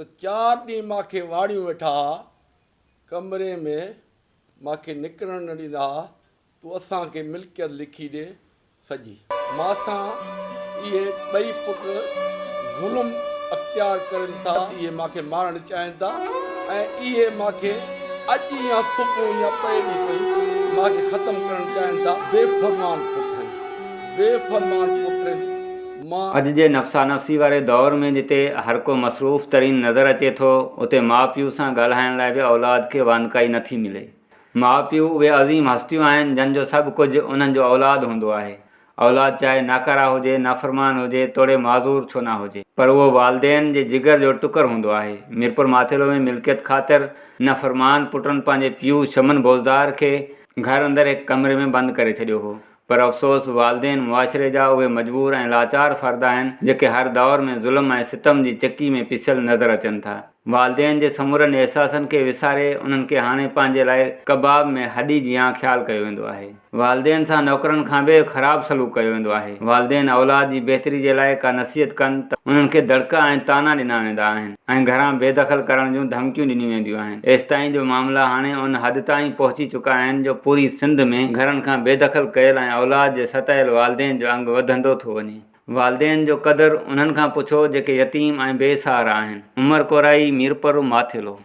ته چار ڏينهن مان کي واڙيون ويٺا ها ڪمري ۾ مان کي نڪرڻ نه ڏيندا ها تون اسان کي ملڪيت لکي ڏي سڄي. مان سان اهي ٻئي پٽ ظلم اختيار ڪرين ٿا، اهي مان کي مارڻ چاهين ٿا ۽ اهي مان کي اڄ يا صبح يا ٻئي ڏينهن تائين مان کي ختم ڪرڻ چاهين ٿا. بي فرمان پٽ آهن، بي فرمان پٽ آهن. مان. اڄ جي نفسانفسي واري دور ۾ جتي هر ڪو مصروف ترين نظر اچي ٿو، اتي ماء پيء سان ڳالهائڻ لاء به اولاد کي واندڪائي نٿي ملي. ماء پيء اهي عظيم هستيون آهن جن جو سڀ ڪجهه انهن جو اولاد هوندو آهي. اولاد چاهي ناڪاره هجي، نافرمان هجي توڙي معذور ڇو نه هجي پر اهو والدين جي جگر جو ٽڪر هوندو آهي. ميرپور ماٿيلو ۾ ملڪيت خاطر نافرمان پٽن پنهنجي پيء شمن بوزدار کي گهر اندر هڪ ڪمري ۾ بند ڪري ڇڏيو هو پر افسوس والدين معاشري جا اهي مجبور ۽ لاچار فرد آهن جيڪي هر دور ۾ ظلم ۽ ستم جي چڪي ۾ پيسيل نظر اچن ٿا. والدين جي سمورن احساسن کي وساري انهن کي هاڻي پنهنجي لاء ڪباب ۾ هڏي جيان خيال ڪيو ويندو آهي. والدين سان نوڪرن کان به خراب سلوڪ ڪيو ويندو آهي. والدين اولاد جي بهتري جي لاء ڪا نصيحت ڪن ته انهن کي دڙڪا ۽ طعنا ڏنا ويندا آهن ۽ گهران بي دخل ڪرڻ جون ڌمڪيون ڏنيون وينديون آهن. ايستائين جو معاملا هاڻي ان حد تائين پهچي چڪا آهن جو پوري سنڌ ۾ گهرن کان بي دخل ڪيل ۽ اولاد جي ستايل والدين جو انگ وڌندو ٿو وڃي. والدين جو قدر انهن کان پڇو جيڪي يتيم ۽ بي سهارا آهن. عمر ڪورائي، ميرپور ماٿيلو.